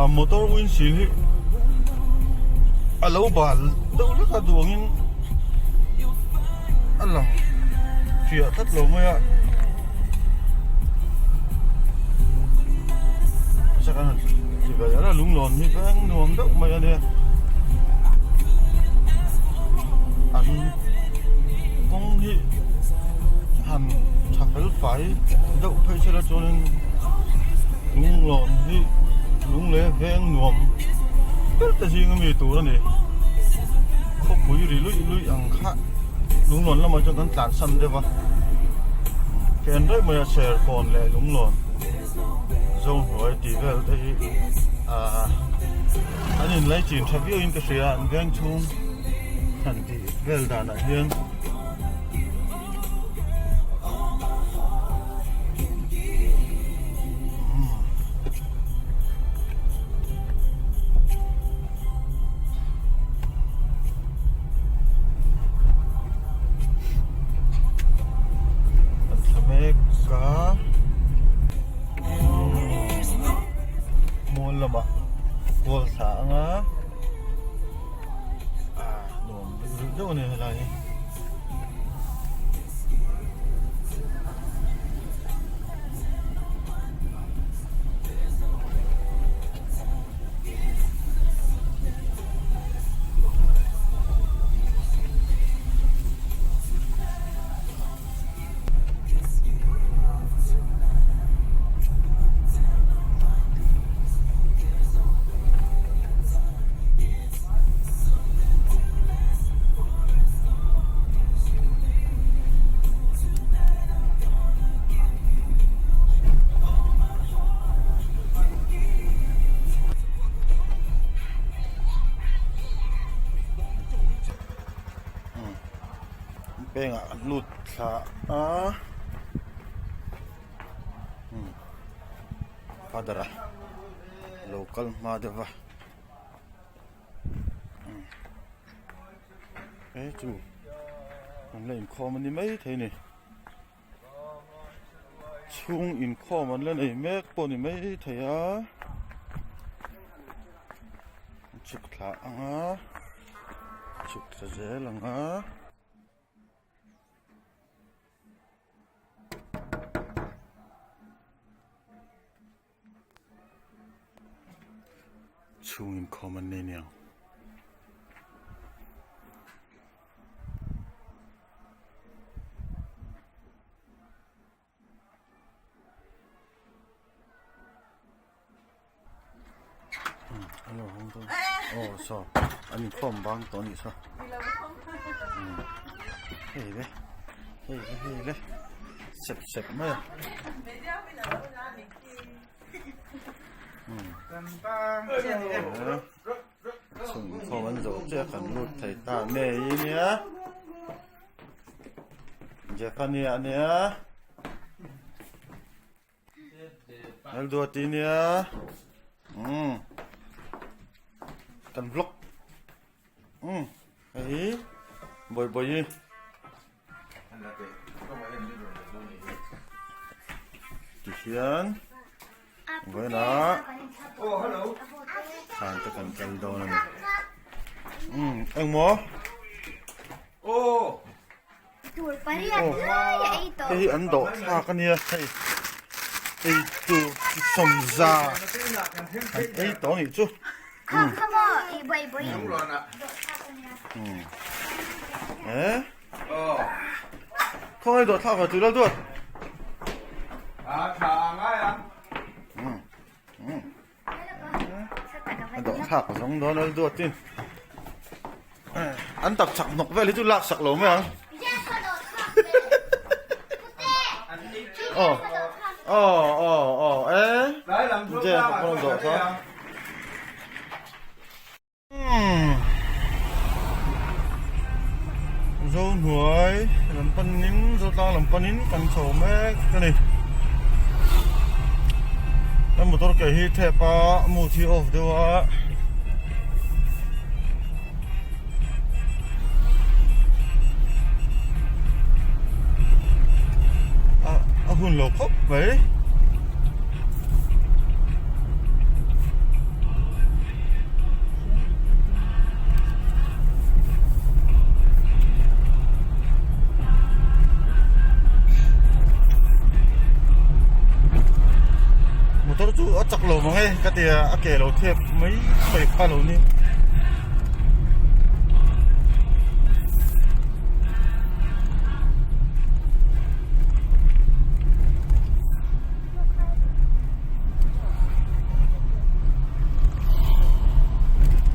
Motor windshield hi a lo bal deuh hlek a duangin a lang fiah tlat lo mai a lunglawn hi veng nuam deuh mai a nia an kawng hi han tha fel fai deuh phei sela chuanin lunglawn hi lung leh veng nuam ber te zing ami tur a ni khawpui ri luih luih ang kha lunglawn lamah chuan kan tlan san deuh a ken daih mai a serkawn leh lunglawn zohnuai tih vel te hi ahh an inlai chin tha viau in ka hria an veng chhung han tih vel danah hian. Mual lamah kual thla anga nuam rih deuh a ni helai hi. Pengah an lut thla a father a lo kal hma deuh va. He chu an la inkhawm a ni mai thei a ni chhung inkhawm an la nei mek pawh a ni mai thei a chhuk thla ang a chhuk thla zel ang a. Chhung inkhawm an nei aniang. Aw saw an inkhawm bang tawh anih saw hei le hei le hei le sep sep mai a. Chhung inkhawm an zawh chiah kan lut thei ta ngei nia Jeffania ania Lalduati nia umm kan vlog umm hei Bawibawi. Tihian vawiinah thlan te kan kal dawn a ni. Umm engmaw? Hei hi an dawh thlak a nia hei ei tur chi sawmza an ei tawh a nih chu. Eh? Khawngaih dawh thlak ve tui lo duat. A dawh thlak a zawng dawn a duat in. An tak chak hnawk vel hi chu lak sak lo mai ang. Aw aw aw aw e. Je ka pawh dawh thlak. Zohnuai lam panin Zotlang lam panin kan chho mek a ni kan motor ke hi thep a mood hi off deuh a a hun lo khawp mai. chak lo mang e ka tia a ke lo thep mai mai kha lo ni.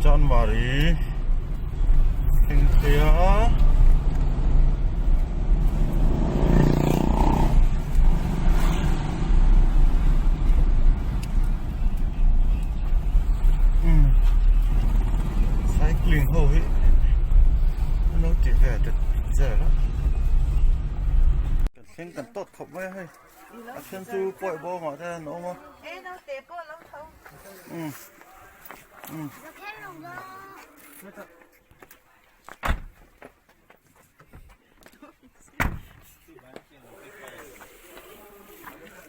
Chanmari thleng phei a. Cycling ho hi an lo ti ve det zel a. Kan thleng kan tawt khawp mai a hei. A then chu pawi bawngah te an awm a.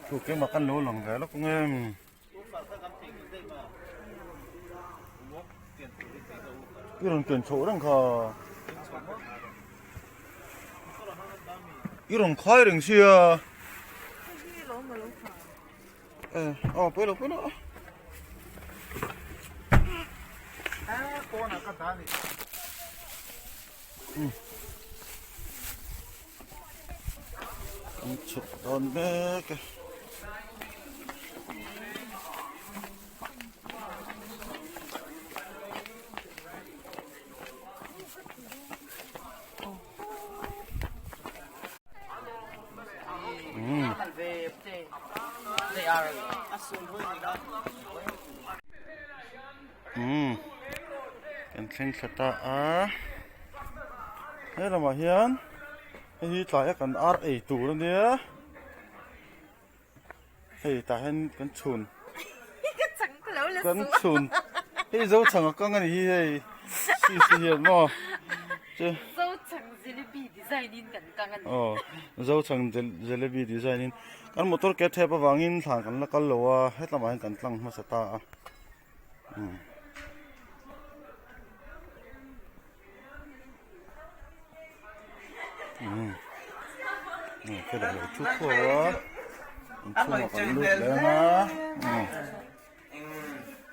Thu keimah kan lo lang ve lawk nge. I rawn ken chhoh reng kha. I rawn khai reng sia. Aw pawi lo pawi lo. Kan chhuk dawn mek e. Umm kan thleng thla ta a he lamah hian hei hi tlaia kan ar ei tur a nia hei tah hian kan chhun kan chhun hei zochhang a kang a ni hi hei si si hian maw che Aw Zochhang jalebi design in kan motor ke thep avangin thlan kan la kal lo a hetlamah hian kan tlang hmasa ta a umm. Umm helai lo thu khuau a inchhungah kan lut leh ang a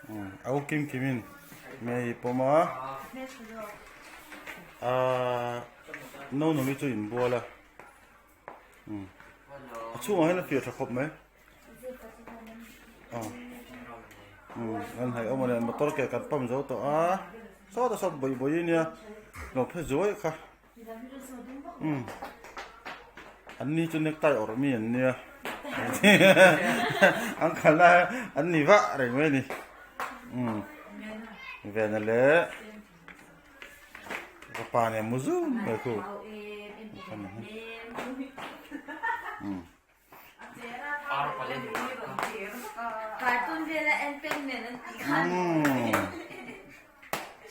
umm. Au kim kim in mei pawm a ahh no numi chu in bual a a chhungah hian a fiah tha khawp mai aw an haih awm a nia motor ke kan pump zo tawh a sawtah sawn bawi bawi nia lo phe zuai kha. Umm an ni chu necktie awrh mi an nia an khalh a an ni vah reng mai a ni umm vena leh ka pa nen mu zung mai khu umm.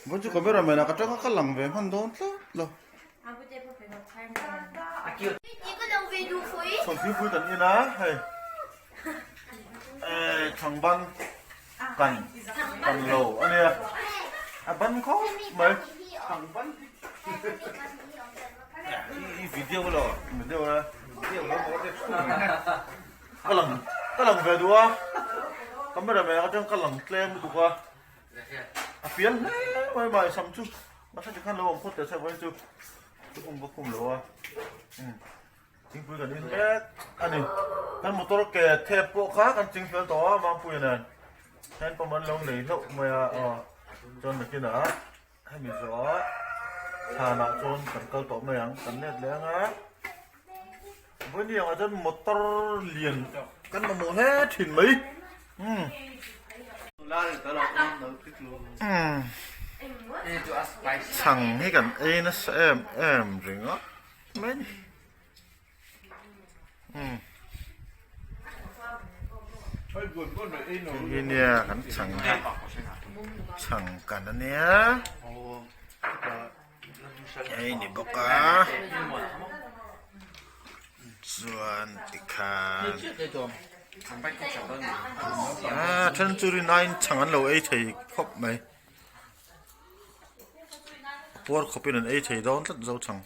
Vawi chu camera man ah ka tanga ka lang ve hman dawn tlat lo. Thawmhnimpui kan en a hei thangban kan kan lo a nia a ban khawp mai. Video lo video a ka lang ka lang ve duh a camera man atang ka lang tlem lutuk a a pian hle mai mai sam chu nasa tikhan lo awm phawt teh se vawiin chu chu awm vak khum lo a thingpui kan in mek a ni kan motor ke thep pawh kha kan ching fel tawh a Mampuia nen hand pump an lo nei hlauh mai a aw chuan nakinah. Hemi zawhah thlanah chuan kan kal tawh mai ang, kan let leh ang a. Vawiin angah chuan motor lian kan mamawh hle thin mai. Umm. Chhang hi kan ei nasa em em ringawt mai a ni. Hei nia kan chhang hi chhang kan a nia hei ni bawk a chuan tikhan a then chu rin aiin chhang an lo ei thei khawp mai a puar khawpin an ei thei dawn tlat zo chhang.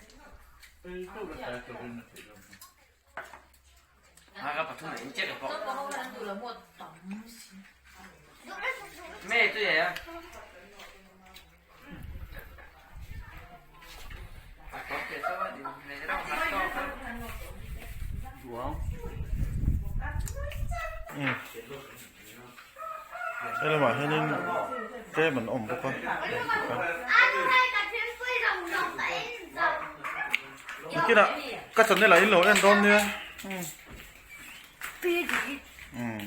He lamah hianin tlem an awm bawk a nakinah ka channel ah in lo en dawn nia umm.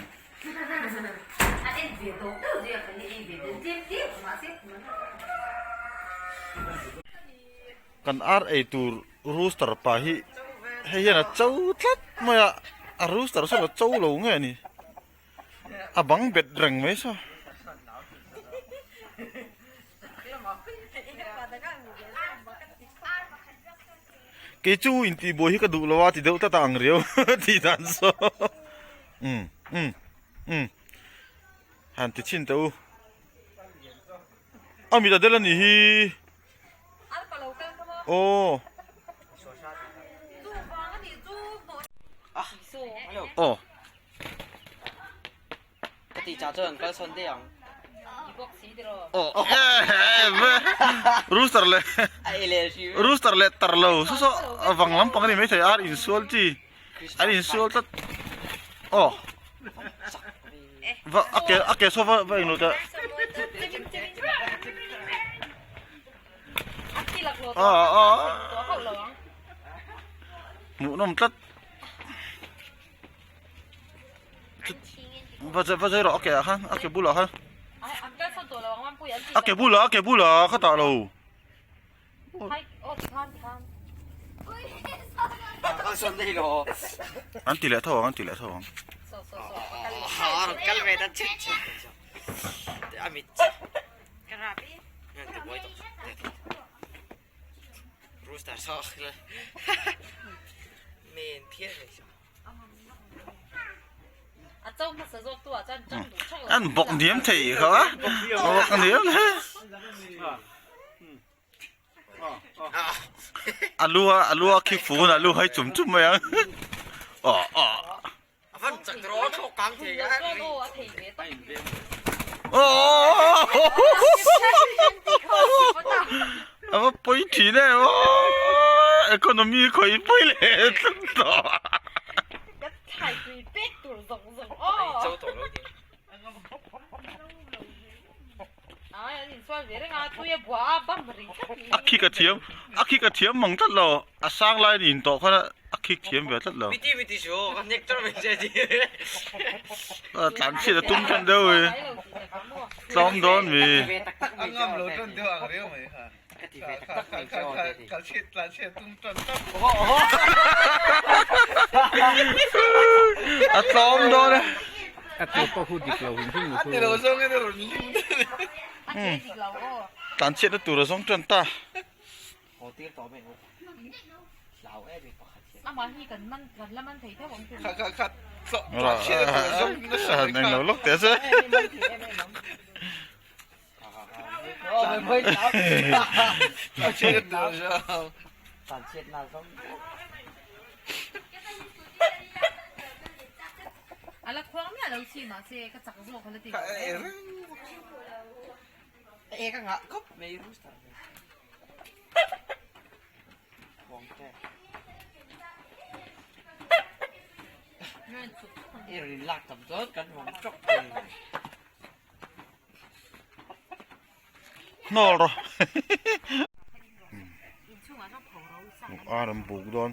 Kan ar ei tur rooster pa hi hei hian a cho tlat mai a a rooster sawn a cho lo nge a ni a bang bet reng mai saw. Kei chu intihbuai hi ka duh lo a ti deuh tlat a ang riau tih dan saw umm umm umm han ti chhin teh u a mit a del a nih hi. Aw. Aw. Aw. Rooster leh Rooster leh tar lo saw saw vang lampang a ni maithei ar insual chi an insual tlat aw. Va a ke a ke saw va va englo teh a a hmuhnawm tlat va va zai rawh a ke ah khan a ke bulah khan a ke bulah a ke bulah ka tah lo. An ti leh tho ang an ti leh tho ang. An bawk diam thei kha bawk diam thei. A lu a a lu a khi fun a lu hai chum chum mai ang aw aw a va pawi thin em aw economy khawi pawi leh tlat tawh A khik a thiam a khik a thiam mang tlat lo a sang lai in tawh khan a khik thiam ve tlat lo tlan chhiat a tum tan deuh e tlawm dawn mi. A tlawm dawn e. Tlan chhiatna tur a zawng tan ta. Englo lawk teh se. Hnawl rawh ar an buk dawn.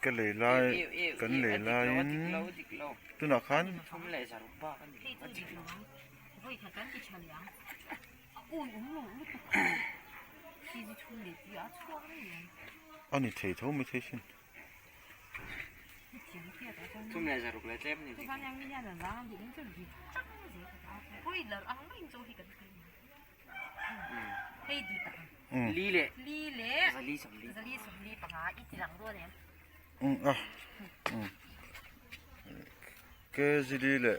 Ka lei lai kan lei laiin tunah khan a ni thei tho mai thei sin. Kg leh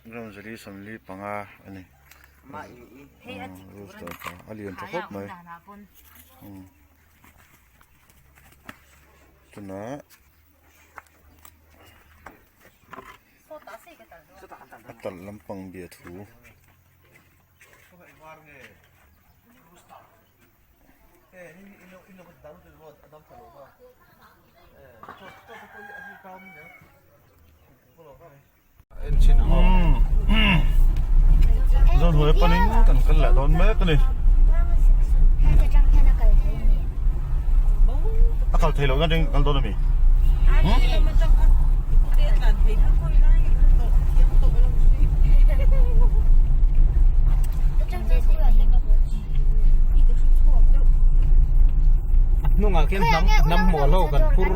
gram 475 a ni a lian tha khawp mai. Tunah. A talh lampang biathu. Zawn hnuai panin kan kal leh dawn mek a ni. A kal thei lohna ding kan kal dawn a mi? A hnungah khian hnam hnam hmual ho kan phur.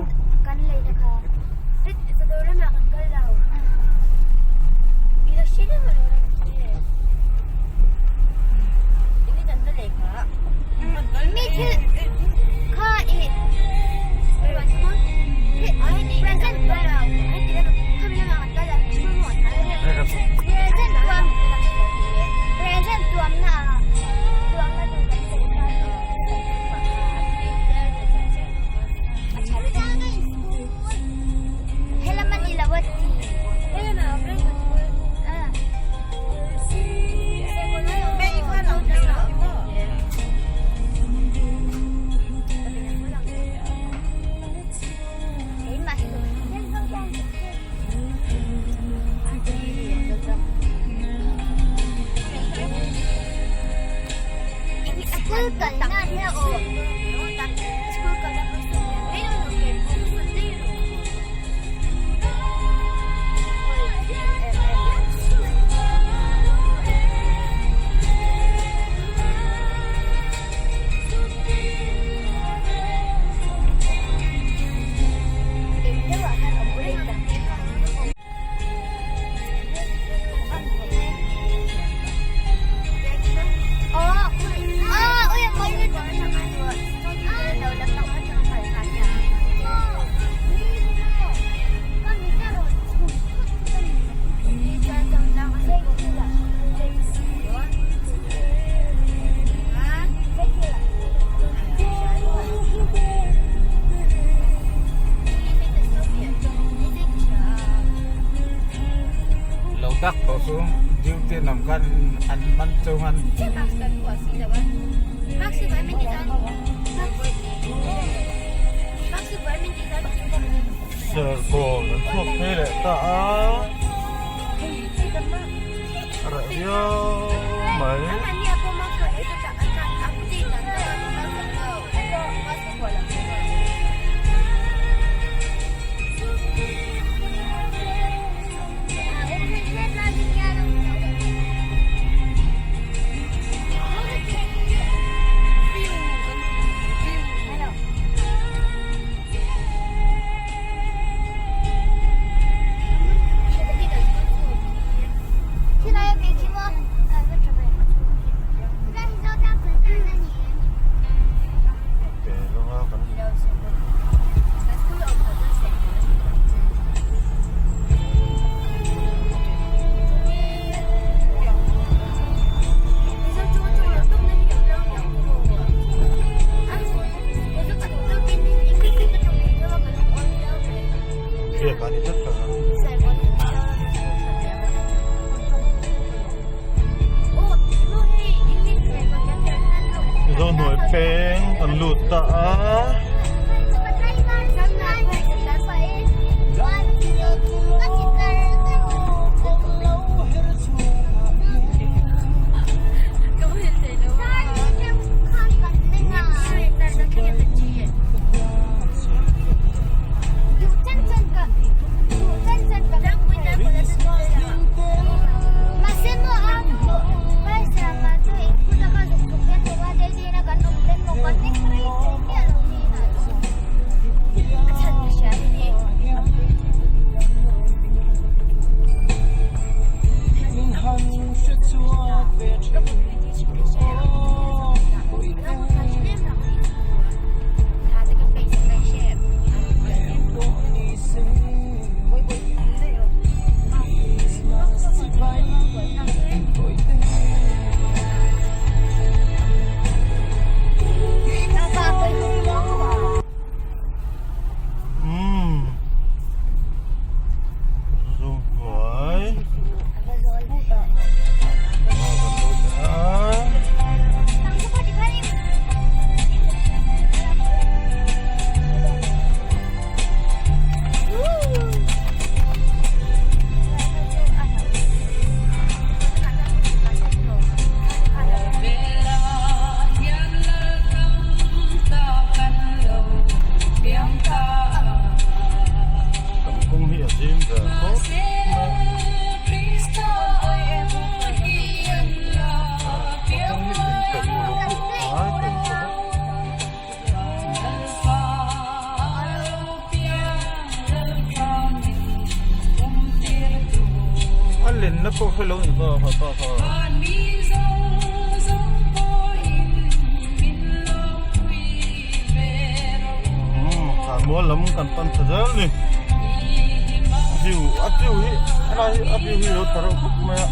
Lo tak tawh chu duty lam khan an man chuan Serkawn an chhuak phei leh ta a a reh viau mai. Zohnuai peng kan lut ta a. pawh hre lo ni kha kha pa kha. Mual lam kan pan tha zel ni. View a view hi helai hi a view hi lo tha reuh khawp mai a.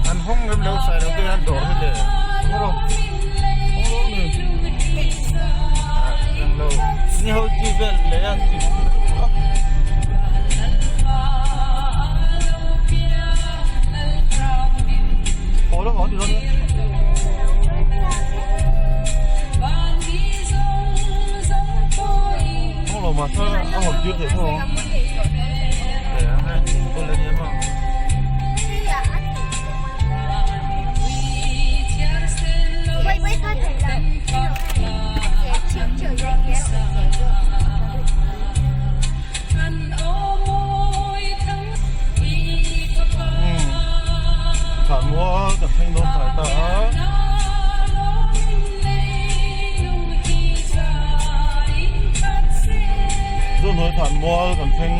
An hawng lem lo sai lo te an dawr hi le. Hawng lo. Hawng lo ni. Ang lo. Ni ho chi vel le an ti. Haw lo haw ti dawn. Hawng lo mah se a hawn tir theih tho ang. Thlanmual kan thleng dawn thai ta a. Chunhnuai thlanmual kan thleng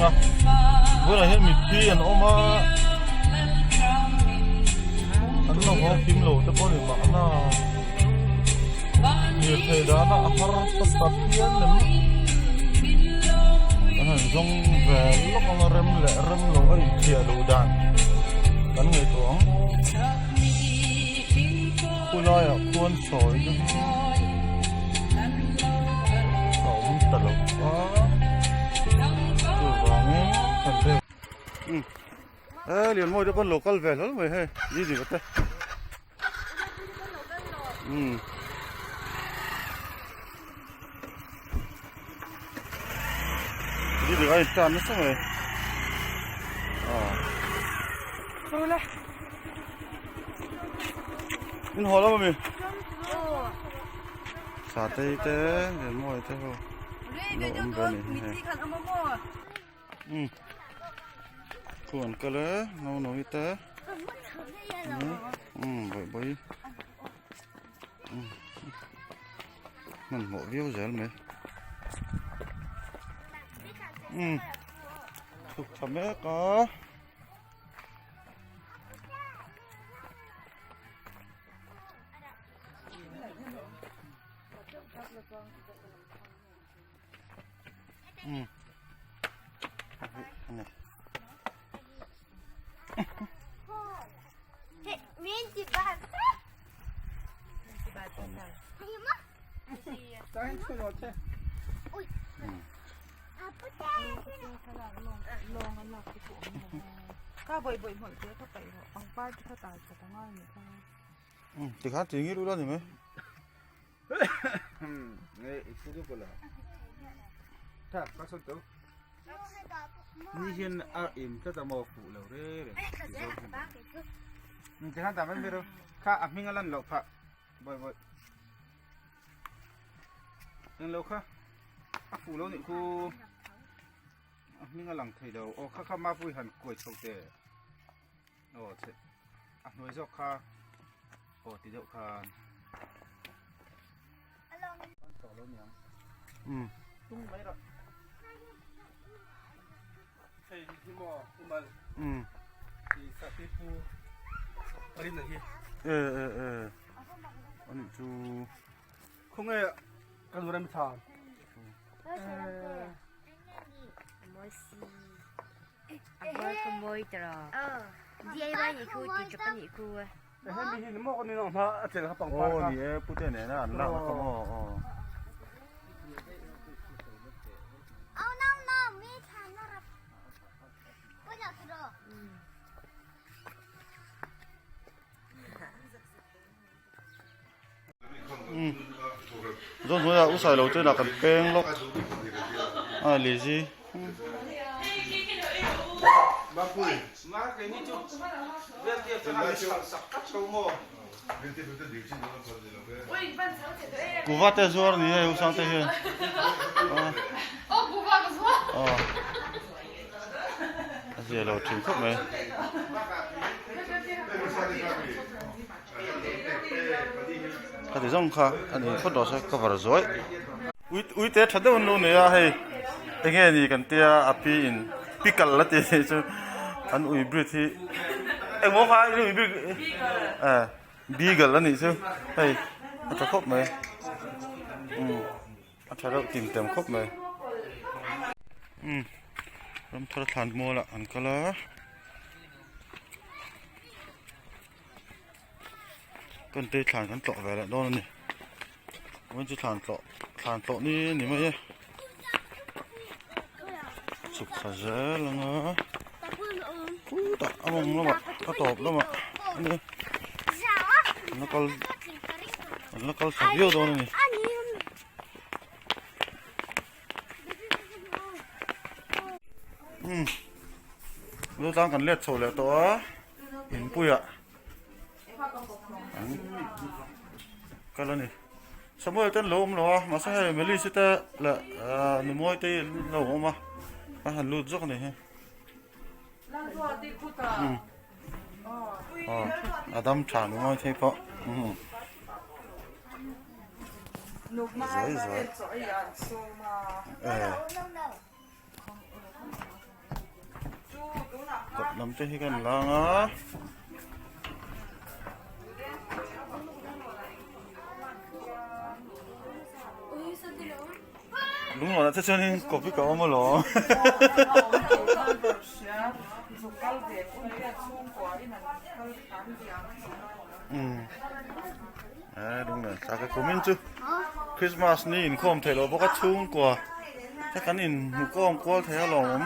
a, bulah hian mitthi an awm a, an lo haw kim lo te pawh a ni mahna. Lirthei dana a har ta ta phian lem kan han zawng ve lawk anga rem leh rem lo a inchhiah luh dan kan ngaihtuah ang. Khulaiah khuan sawi te hi a awm ta lo a chuvangin kan rel e Lianmawi te pawn lo kal ve hlawl mai hei ni ni te. Um. Đi được ai tan nó xong rồi. À. In hồ lắm mà mình. Sa tây te, để mồi te ho. Lo om ve ni he. Um. Khuan kal e, no no te. Um, bawih bawih. Um. Hmanhmawh viau zel mai. Um. Thuk tha mek a. Um. Ani. Tikhan ti ngir ula ni mai. Ni hian a em tlat a maw fuh lo re re tikhan ta mai mai kha a hming a lan loh phah bawi bawi englo kha a fuh lo nih khu a hming a lang thei lo aw kha kha mapui han kuai chho teh aw chhe a hnuai zawk kha aw ti deuh khan E e e ani chu khawnge ka nu ram tha Aw ni e pute nena an lak a kha maw aw. Zawn hnuaiah u sailo te inah kan peng lawk a lezi. Kuva te zuar ni hei u Sangte hian a zia lo thin khawp mai. Khati zawng kha a ni phawt rawh se cover zuai. Ui ui te tha deuh an lo nei a hei. Enge ni kan tia a pi in pickle a ti anih chu an ui breed hi engmaw kha ui breed eh beagle anih chu hei a tha khawp mai umm a tha reuh tim tem khawp mai umm ramthar thlan mual ah an kal a. Kan tei thlan kan tlawh ve leh dawn a ni vawiin chu thlan tlawh thlan tlawh ni a ni mai e chhuk thla zel ang a khutah a mawng lamah a tawp lamah a ni an la kal an la kal thla viau dawn a ni. Umm lu tlang kan let chho leh tawh a inpuiah an kal a ni Samuel te an lo awm lo a mahse hei Melissa te leh ahh Numawi te hi an lo awm a an han lut zawk a ni hi umm aw a dam tha Numawi te pawh umm. Zuai zuai eh kawt lam te hi kan lang a lunglawnah te chuanin coffee ka awm alawm umm. Eh lunglen thlak a kumin chu Christmas ni inkhawm theih loh bawk a chhungkua te kan inhmu kawm kual thei a lawm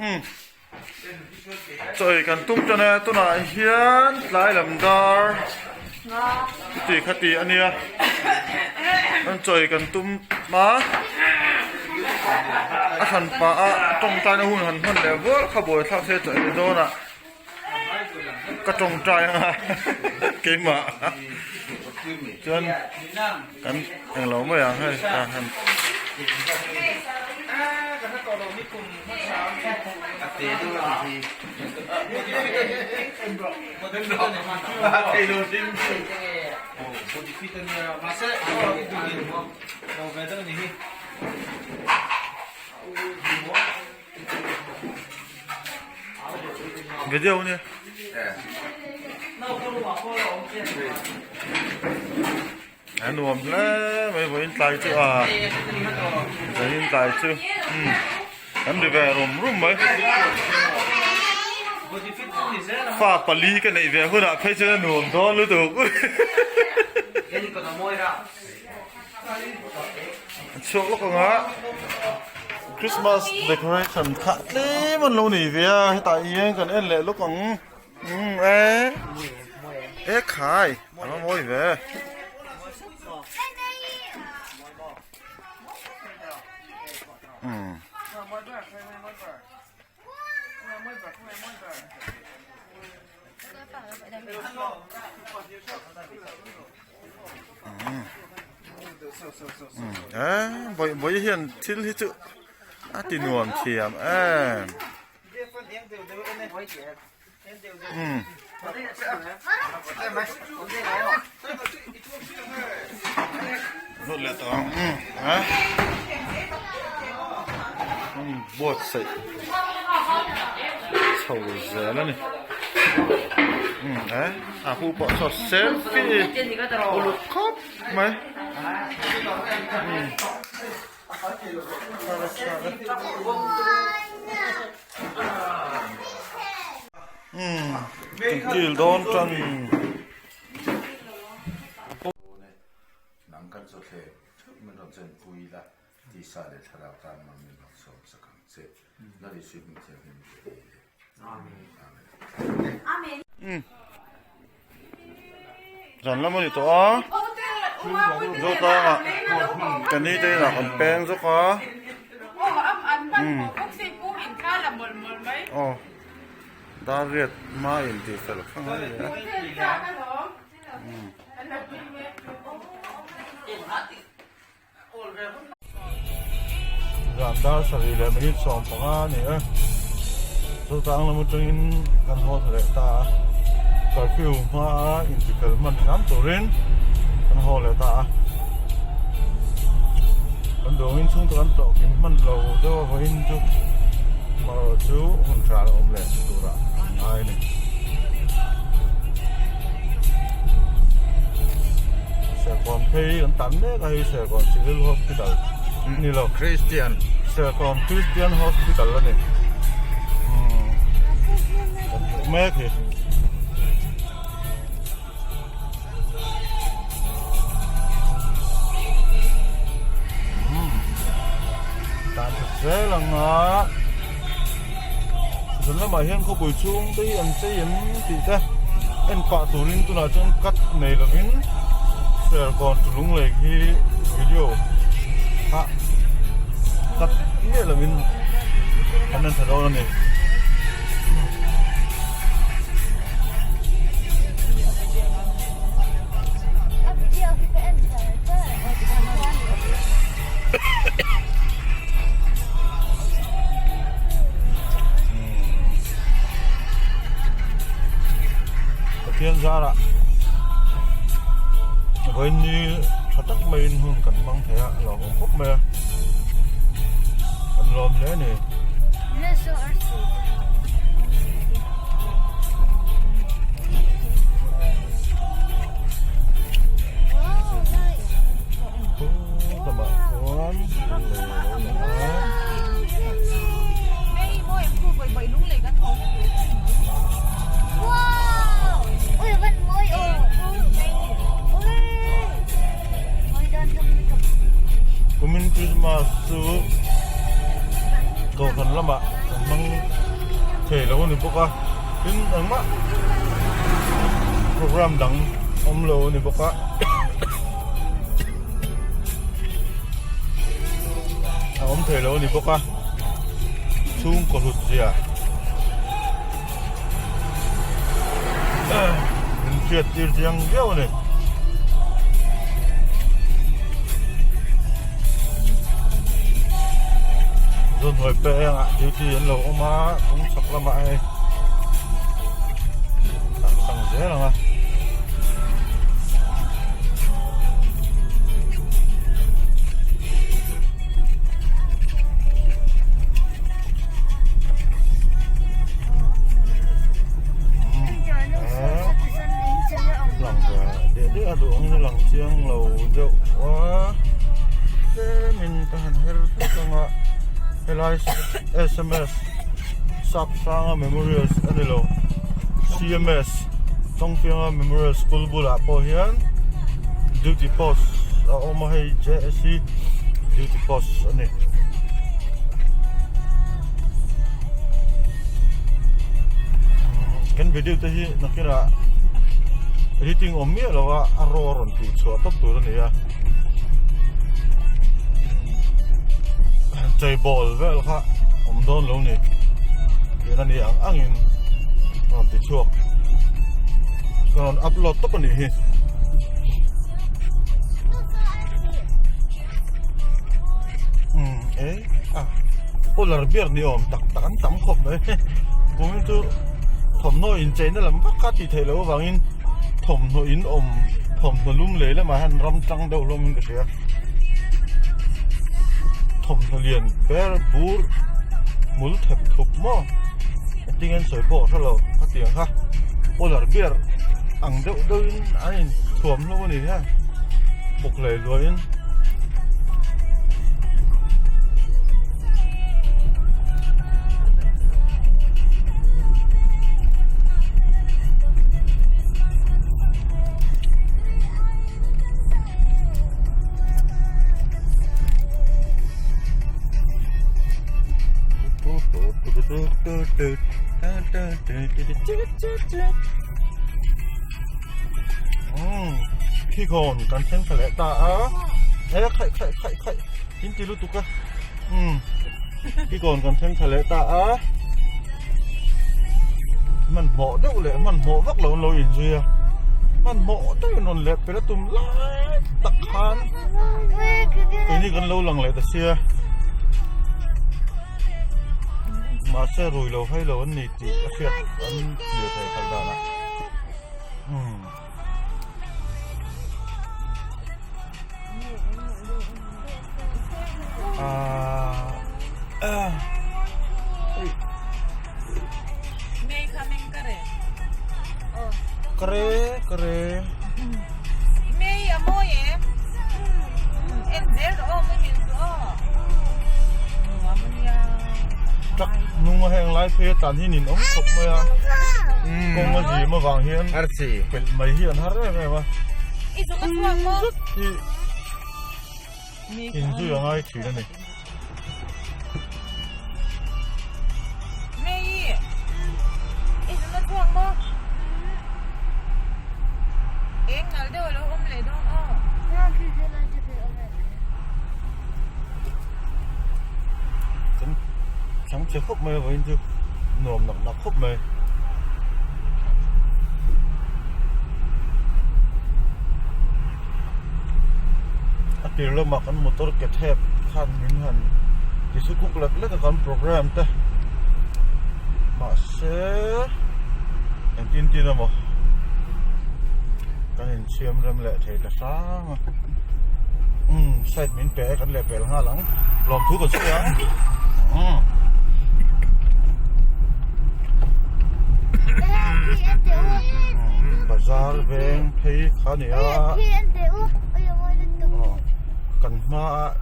umm chawi kan tum tan e tunah hian tlai lam dar chuti kha ti a nia an chawi kan tum a a hran pah a tawngtaina hun han hman leh vual kha buaithlak se chawi ni dawn ah. Ka tawngtai anga keimah chuan kan englo mai ang hei ta han. Video nia. A nuam hle mai vawiin tlai chu a vawiin tlai chu umm an ri ve rum rum mai fa pali ka neih ve hunah phei chuan a nuam dawn lutuk. Chhuak lawk anga Christmas decoration kha tlem an lo nei ve a hetah hian kan en leh lawk ang umm e e khai a va mawi ve umm. Vawi vawi hian thil hi chu a ti nuam thiam em umm lut leh tawh ang umm a umm buatsaih chho zel a ni umm e a hu pawh saw selfie uluk khawp mai umm umm kan kil dawn tan. Nang kan chaw thleng theuh min rawn chen pui la, tisa leh thlarau tan mang min rawn sawm sak ang che. Lal Isua hming thianghlim ka ti e. Amen. Amen. Zan lam a ni tawh a, Zotanga ka ni te inah kan peng zawk a. Aw dar riat hma in tih fel kha ngai a ni a. Zan dar sarih leh minute 15 a ni a, chutang lam atangin kan haw tha leh ta a, curfew hma a intifel hman hram turin kan haw leh ta a. Kan duangin chhungte kan tawh kim hman lo deuh a vawiin chu amaherawh chu hun tha la awm leh turah an ngai a ni. Serkawn phei kan tan mek a hei Serkawn Civil Hospital ni lo. Christian. Serkawn Christian Hospital a ni. Kan hmuh mek hi. Dan that zel ang a zan lamah hian khawpui chhung te hi an chei em tih te en pah turin tunah chuan cut nei lovin Serkawn chu lunglei hi video ah cut miah lovin an en tha dawn a ni. Pathian zarah vawiin ni tha tak maiin hun kan hmang thei a a lawmawm khawp mai a kan lawm hle a ni. Kumin Christmas chu Kohhran lamah kan hmang thei lo a ni bawk a tin engmah program dang awm lo a ni bawk a a awm thei lo a ni bawk a chhungkaw hlut zia min hriat tir chiang viau a ni. Zawnhnuai pengah duty an lo awm a kawng chhak lamah hei a tang zel ang a. Lang ve deh deh a duh angin a lang chiang lo deuh a tlemin ka han her hlek ang a helai sms sap hranga memorial a ni lo cms Chawngfianga memorial school bulah pawh hian duty post a awm a hei jsc duty post a ni. Kan video te hi nakinah editing awm miah lo a a raw rawn tih chhuah tawp tur a ni a chei bawl vel kha awm dawn lo ni tih a ni ang angin rawn ti chhuak ka rawn upload tawp a nih hi. Polar bear ni awm tak tak an tam khawp mai kumin chu thawmhnaw incheina lam vak kha tih theih loh avangin thawmhnaw in awm thawmhnaw lum lei lamah hian ram tang deuh hlawmin ka hria thawmhnaw lian ber bur hmul thep thup maw engtin nge an sawi pawh ka hre lo hetiang kha polar bear ang deuh deuhin an inthuam hlawm a ni hian bawk hlei luahin. Khi khawn kan thleng thla leh ta a e khaih khaih khaih khaih in ti lutuk a um khi kawn kan thleng thla leh ta a hmanhmawh deuh leh hmanhmawh vak lo an lo inzui a hmanhmawh deuhin rawn leh pel a tum lai tak khan keini kan lo lang leh ta sia mahse rui lo hai lo an ni tih a hriat an hliah thei khalh danah umm. Kare kare. Mei a mawi em? En zel rawh aw mai hmel chu aw. Nuam a nia. Truck hnung a heng lai phei a tlan hi nin awm khawp mai a. Kawng a zim avang hian pelh mai hi an har em em a. I zung a chhuak maw? Zut hi inzui a ngai thin a ni. Mei i zung a chhuak maw? Eng nal deuh a lo awm leh dawn aw. Kan chang che khawp mai a vawiin chu nuam nak nak khawp mai. A tir lamah kan motor ke thep khan min han ti chu kuk lek lek a kan program te mahse engtin tin emaw kan inchhiam rem leh thei ta hrang a umm side min pe a kan leh pel nghal ang lawmthu kan sawi ang umm. Bazar veng phei kha a ni a kan hmaah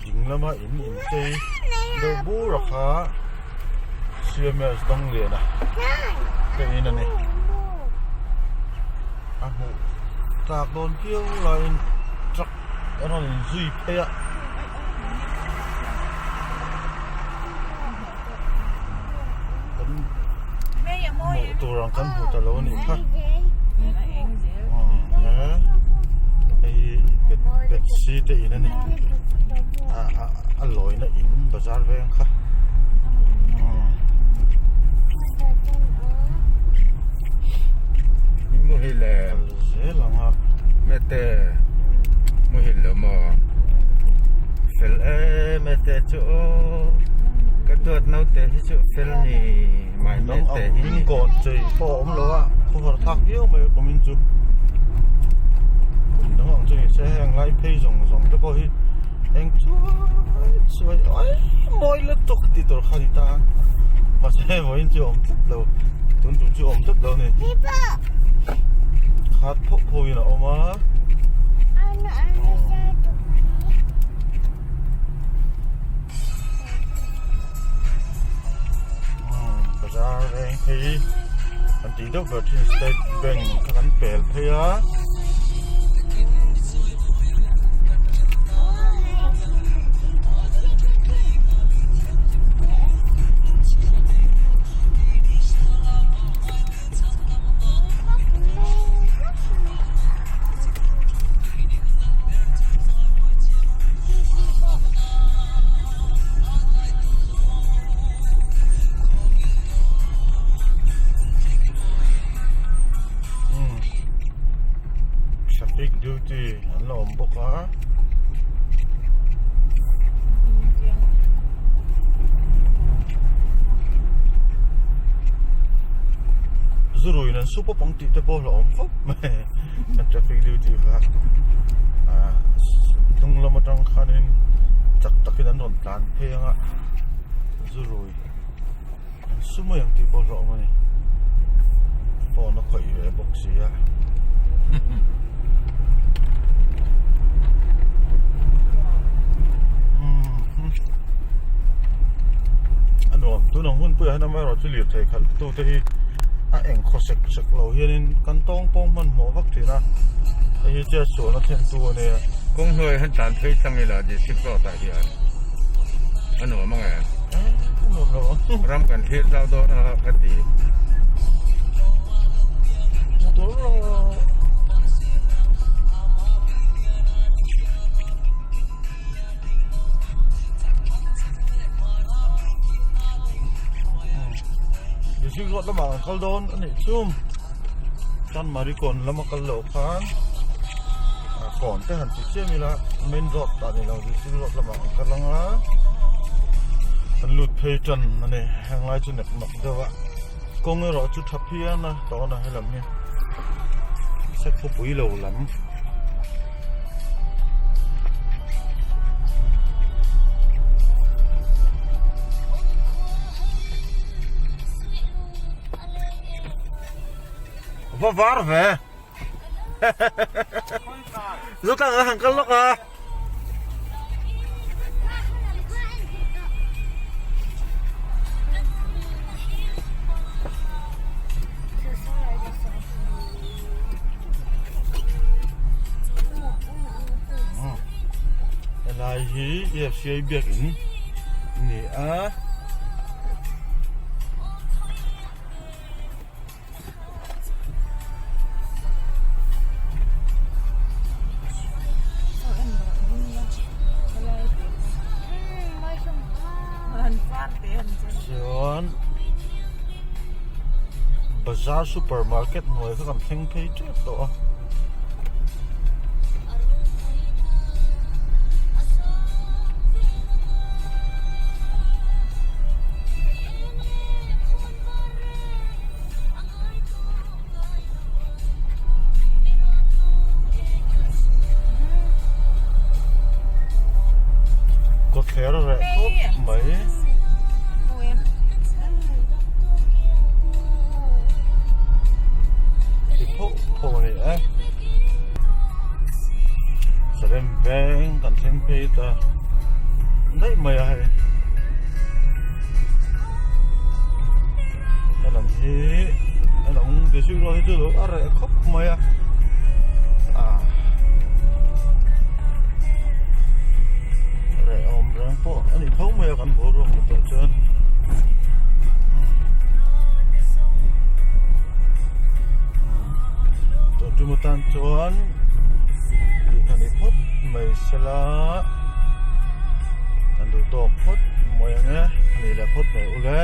ding lama in inchei deuh bur a kha C_M_S dawng lian a te in a ni a hmuh tlak dawn viau laiin truck a rawn inzui phei a. Kan hmuh tur ang kan hmu ta lo a nih kha hei betsy te in a ni a lawina in bazar veng kha zel ang a mete muhil lo maw fel em mete chu aw ka duat naute hi chu fel ni mai mete hi min kawn chei pawh a awm lo a khawhar thlak viau mai a min chu kum dang ang chu ni se heng lai phei zawng zawng te pawh hi eng chuai chuai ai mawi lutuk tih tur kha a ni ta a mahse vawiin chu a awm tlat lo tun tum chu a awm tlat lo a ni. Khat phawk phawk in a awm a. Bazar veng phei an tih deuh ber thin state bank kha kan pel phei a. Traffic duty an la awm bawk a. Zuruin an su pawp ang tih te pawh a awm khawp mai an traffic duty kha ah hnung lam atang khanin chak takin an rawn tlan phei ang a zurui an su mai ang tih pawh a awm a ni phone a khawih ve bawk si a. A nuam tun ang hun puiah hian amaherawh chu lirthei khalh tu te hi a eng khaw sek sek lo hianin kan tawng pawng hmanhmawh vak thin a hei hi chiah sualna thlen tu a nia. Kawng hnuai han tlan phei tlang ila district road ah hian a nuam ang em? A nuam lo ang. Ram kan thlir zau dawn a ka ti. Motor lo. District road lamah kan kal dawn a nih chu Chanmari kawn lama kal loh khan kawn te han ti chiam ila main road tah ni lo district road lamah kan kal ang a kan lut phei tan a ni heng lai chu nek nawk deuh a kawng erawh chu tha phian a tawn a helam hi Sekhawpui lo lam. Va var ve. Zotlang a han kal lawk a. Helai hi EFCI biakin a ni a. Chuan bazar super market hnuai kha kan thleng phei tep tawh a. Kawtthler reh khawp mai. Ti phoh phoh a ni e. Salem veng kan thleng phei ta daih mai a hei. Helam hi helam district road hi chu lo a reh khawp mai a ah reh awm reng pawh a ni tho mai a kan boruak ni tawh chuan tun tum atan chuan tih kha ni phawt mai sela kan duh tawk phawt mai ang e a nih leh phawt mai ule.